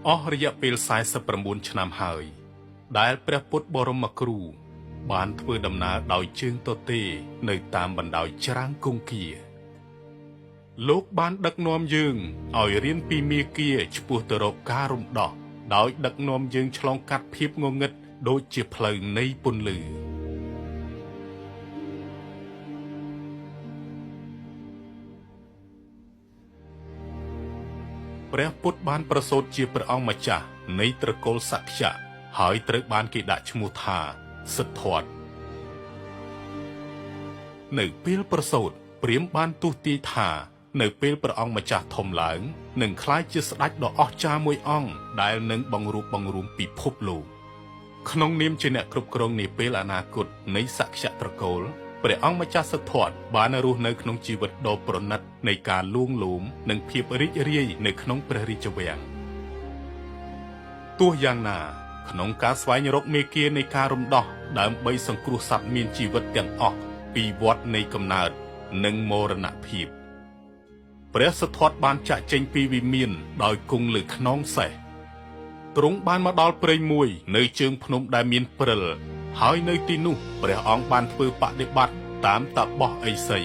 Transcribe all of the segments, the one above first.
អស់រយៈពេល49ឆ្នាំហើយ ដែលព្រះពុទ្ធបរមគ្រូ បានធ្វើដំណើរដោយជើងទទេនៅតាមបណ្ដោយច្រាំងគង្គាលោកបានដឹកនាំយើងឲ្យរៀនពីមាគ៌ាឆ្ពោះទៅរកការរំដោះដោយដឹកនាំយើងឆ្លងកាត់ភាពងងឹតដូចជាផ្លូវនៃពន្លឺព្រះពុទ្ធបានប្រសូតជាព្រះអង្គម្ចាស់នៃត្រកូលសក្យៈហើយត្រូវបានគេដាក់ឈ្មោះថាសិទ្ធត្ថនៅពេលប្រសូតព្រាហ្មណ៍បានទស្សន៍ទាយថានៅពេលព្រះអង្គម្ចាស់ធំឡើងនឹងក្លាយជាស្ដេចដ៏អស្ចារ្យមួយអង្គដែលនឹងបង្រួបបង្រួមពិភពលោកក្នុងនាមជាអ្នកគ្រប់គ្រងនាពេលអនាគតនៃសក្យៈត្រកូលព្រះអង្គម្ចាស់សិទ្ធត្ថបានរស់នៅក្នុងជីវិតដ៏ប្រណិតនៃការលួងលោមនិងភាពរីករាយនៅក្នុងព្រះរាជវាំងទោះយ៉ាងណាក្នុងការស្វែងរកមេគានៃការរំដោះដើម្បីសង្គ្រោះសត្វមានជីវិតទាំងអស់ពីវដ្តនៃកំណើតនិងមរណភាពព្រះសិទ្ធត្ថបានចាកចេញពីវិមានដោយគង់លើខ្នងសេះទ្រង់បានមកដល់ព្រៃមួយនៅជើងភ្នំដែលមានព្រិលហើយនៅទីនោះព្រះអង្គបានធ្វើបដិបត្តិតាមតបោះឥសី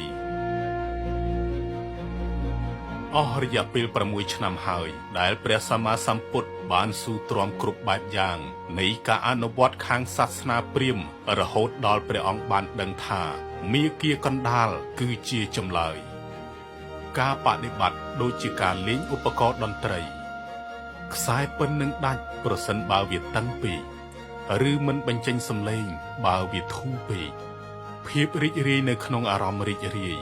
អស់រយៈពេល6ឆ្នាំហើយដែលព្រះសម្មាសម្ពុទ្ធបានស៊ូទ្រាំគ្រប់បែបយ៉ាងនៃការអនុវត្តខាងសាសនាព្រាហ្មណ៍រហូតដល់ព្រះអង្គបានដឹងថាមាគ៌ាកណ្ដាលគឺជាចម្លើយការបដិបត្តិដូចជាការលេងឧបករណ៍តន្ត្រីខ្សែពិននឹងដាច់ប្រសិនបើវាតឹងពេកឬមិនបញ្ចេញសំឡេងបើវាធូរពេកភាពរីករាយនៅក្នុងអារម្មណ៍រីករាយ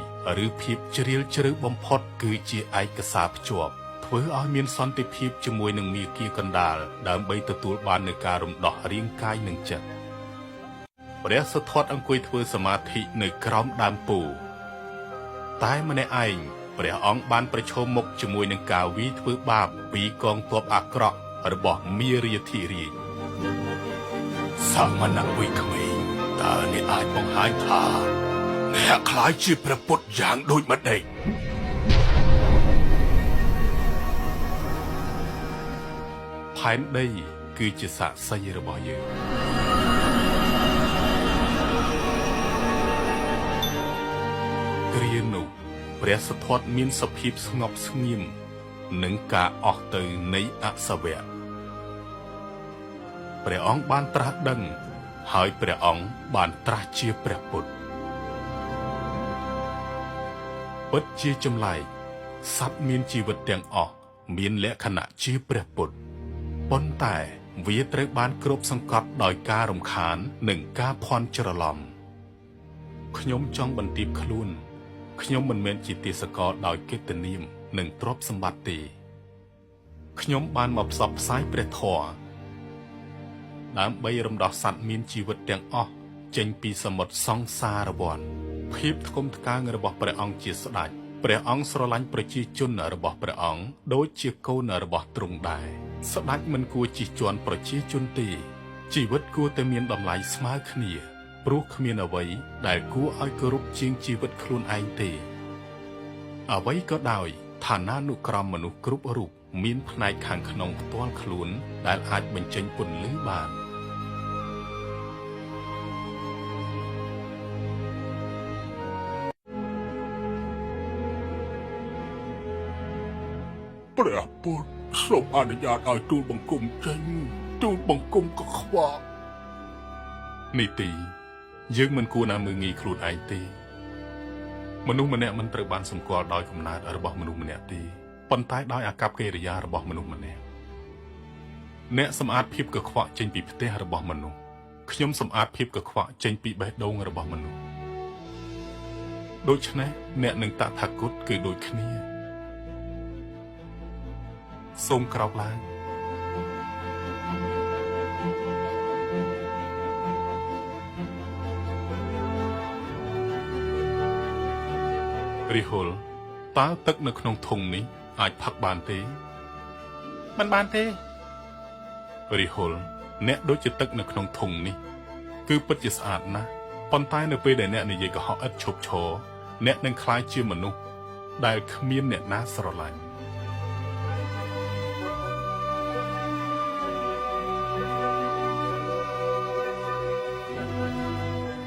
ឬភាពជ្រាលជ្រៅបំផុតគឺជាឯកសារភ្ជាប់ធ្វើឲ្យមានសន្តិភាពជាមួយនឹងមាគ៌ាកណ្ដាលដើម្បីទទួលបាននូវការរំដោះរាងកាយនិងចិត្តព្រះសិទ្ធត្ថអង្គុយធ្វើសមាធិនៅក្រោមដើមពោធិ៍តែម្នាក់ឯងព្រះអង្គបានប្រឈមមុខជាមួយនឹងការវាយធ្វើបាបពីកងទ័ពអាក្រក់របស់មារាធិរាជសមណៈវ័យក្មេងតើអ្នកអាចបង្ហាញថាអ្នកក្លាយជាព្រះពុទ្ធយ៉ាងដូចម្តេចផែនដីគឺជាសាក្សីរបស់យើងគ្រានោះព្រះសិទ្ធត្ថមានសភាពស្ងប់ស្ងៀមនិងការអស់ទៅនៃអសវៈព្រះអង្គបានត្រាស់ដឹងហើយព្រះអង្គបានត្រាស់ជាព្រះពុទ្ធពិតជាចម្លែកសត្វមានជីវិតទាំងអស់មានលក្ខណៈជាព្រះពុទ្ធប៉ុន្តែវាត្រូវបានគ្របសង្កត់ដោយការរំខាននិងការភ័ន្តច្រឡំខ្ញុំចង់បន្ទាបខ្លួនខ្ញុំមិនមែនជាទាសករដោយកិត្តិនាមនិងទ្រព្យសម្បត្តិទេខ្ញុំបានមកផ្សព្វផ្សាយព្រះធម៌ដើម្បីរំដោះសត្វមានជីវិតទាំងអស់ចេញពីសមុទ្រសង្សារវន្តភាពថ្កុំថ្កើងរបស់ព្រះអង្គជាស្ដេចព្រះអង្គស្រឡាញ់ប្រជាជនរបស់ព្រះអង្គដូចជាកូនរបស់ទ្រង់ដែរស្ដេចមិនគួរជិះជាន់ប្រជាជនទេជីវិតគួរតែមានតម្លៃស្មើគ្នាព្រោះគ្មានអ្វីដែលគួរឲ្យគោរពជាងជីវិតខ្លួនឯងទេអ្វីក៏ដោយឋានានុក្រមមនុស្សគ្រប់រូបមានផ្នែកខាងក្នុងផ្ទាល់ខ្លួនដែលអាចបញ្ចេញពន្លឺបានព្រះពុទ្ធសូមអនុញ្ញាតឲ្យទូលបង្គំចេញទូលបង្គំក៏ខ្វក់នីតិយើងមិនគួរណាមើលងាយខ្លួនឯងទេមនុស្សម្នាក់មិនត្រូវបានសម្គាល់ដោយកំណើតរបស់មនុស្សម្នាក់ទេប៉ុន្តែដោយអាកប្បកិរិយារបស់មនុស្សម្នាក់អ្នកសម្អាតភាពកខ្វក់ចេញពីផ្ទះរបស់មនុស្សខ្ញុំសម្អាតភាពកខ្វក់ចេញពីបេះដូងរបស់មនុស្សដូច្នេះអ្នកនឹងតថាគតគឺដូចគ្នាសូមក្រោកឡើងរិហុលតើទឹកនៅក្នុងធុងនេះអាចផឹកបានទេមិនបានទេរិហុលអ្នកដូចជាទឹកនៅក្នុងធុងនេះគឺពិតជាស្អាតណាស់ប៉ុន្តែនៅពេលដែលអ្នកនិយាយកុហកឥតឈប់ឈរអ្នកនឹងក្លាយជាមនុស្សដែលគ្មានអ្នកណាស្រឡាញ់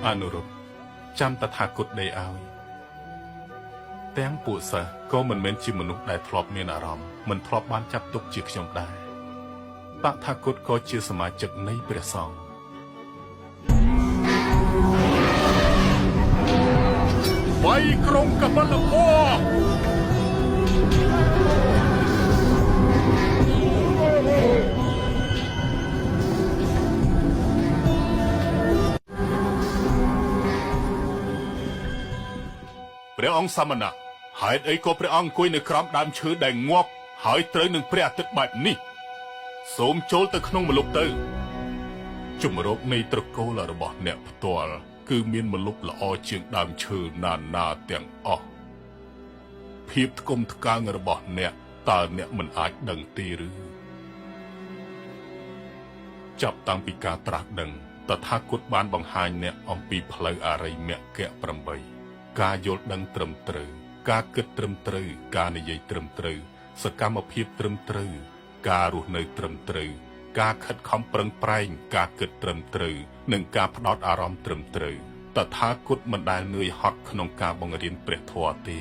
អនុរុទ្ធចាំតថាគតដេកឲ្យទាំងពួកសិស្សក៏មិនមែនជាមនុស្សដែលធ្លាប់មានអារម្មណ៍មិនធ្លាប់បានចាត់ទុកជាខ្ញុំដែរតថាគតក៏ជាសមាជិកនៃព្រះសង្ឃវាយក្រុងកបលភពព្រះអង្គសមណៈហេតុអីក៏ព្រះអង្គអង្គុយនៅក្រោមដើមឈើដែលងាប់ហើយត្រូវនឹងព្រះអាទិត្យបែបនេះសូមចូលទៅក្នុងម្លប់ទៅជំរកនៃត្រកូលរបស់អ្នកផ្ទាល់គឺមានម្លប់ល្អជាងដើមឈើណានាទាំងអស់ភាពថ្កុំថ្កើងរបស់អ្នកតើអ្នកមិនអាចដឹងទេឬចាប់តាំងពីការត្រាស់ដឹងតថាគតបានបង្ហាញអ្នកអំពីផ្លូវអរិយមគ្គ8ការយល់ដឹងត្រឹមត្រូវការគិតត្រឹមត្រូវការនិយាយត្រឹមត្រូវសកម្មភាពត្រឹមត្រូវការរស់នៅត្រឹមត្រូវការខិតខំប្រឹងប្រែងការគិតត្រឹមត្រូវនិងការផ្ដោតអារម្មណ៍ត្រឹមត្រូវតថាគតមិនដែលនឿយហត់ក្នុងការបង្រៀនព្រះធម៌ទេ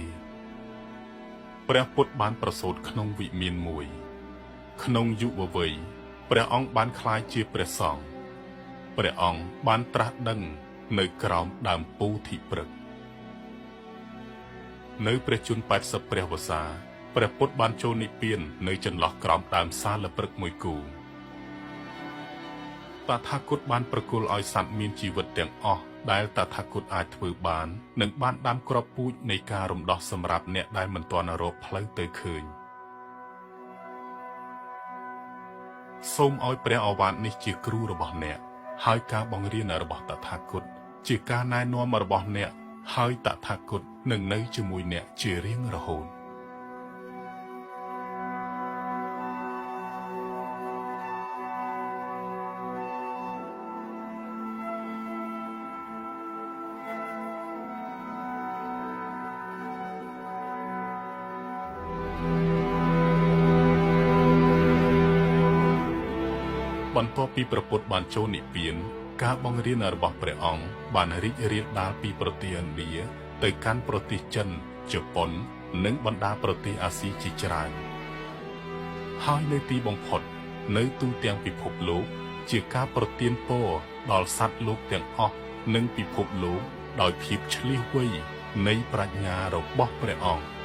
ព្រះពុទ្ធបានប្រសូតក្នុងវិមានមួយក្នុងយុវវ័យព្រះអង្គបានក្លាយជាព្រះសង្ឃព្រះអង្គបានត្រាស់ដឹងនៅក្រោមដើមពោធិព្រឹក្សនៅព្រះជន្ម80ព្រះវស្សាព្រះពុទ្ធបានចូលនិព្វាននៅចន្លោះក្រោមដើមសាលព្រឹក្សមួយគូតថាគតបានប្រគល់ឲ្យសត្វមានជីវិតទាំងអស់ដែលតថាគតអាចធ្វើបាននិងបានដាំគ្រាប់ពូជនៃការរំដោះសម្រាប់អ្នកដែលមិនទាន់រកផ្លូវទៅឃើញសូមឲ្យព្រះឱវាទនេះជាគ្រូរបស់អ្នកហើយការបង្រៀនរបស់តថាគតជាការណែនាំរបស់អ្នកហើយតថាគតនឹងនៅជាមួយអ្នកជារៀងរហូតបន្ទាប់ពីព្រះពុទ្ធបានចូលនិព្វានការបង្រៀនរបស់ព្រះអង្គបានរីករាលដាលពីប្រទេសឥណ្ឌាទៅកាន់ប្រទេសចិនជប៉ុននិងបណ្ដាប្រទេសអាស៊ីជាច្រើនហើយនៅទីបំផុតនៅទូទាំងពិភពលោកជាការប្រទានពរដល់សត្វលោកទាំងអស់និងពិភពលោកដោយភាពឈ្លាសវៃនៃប្រាជ្ញារបស់ព្រះអង្គ។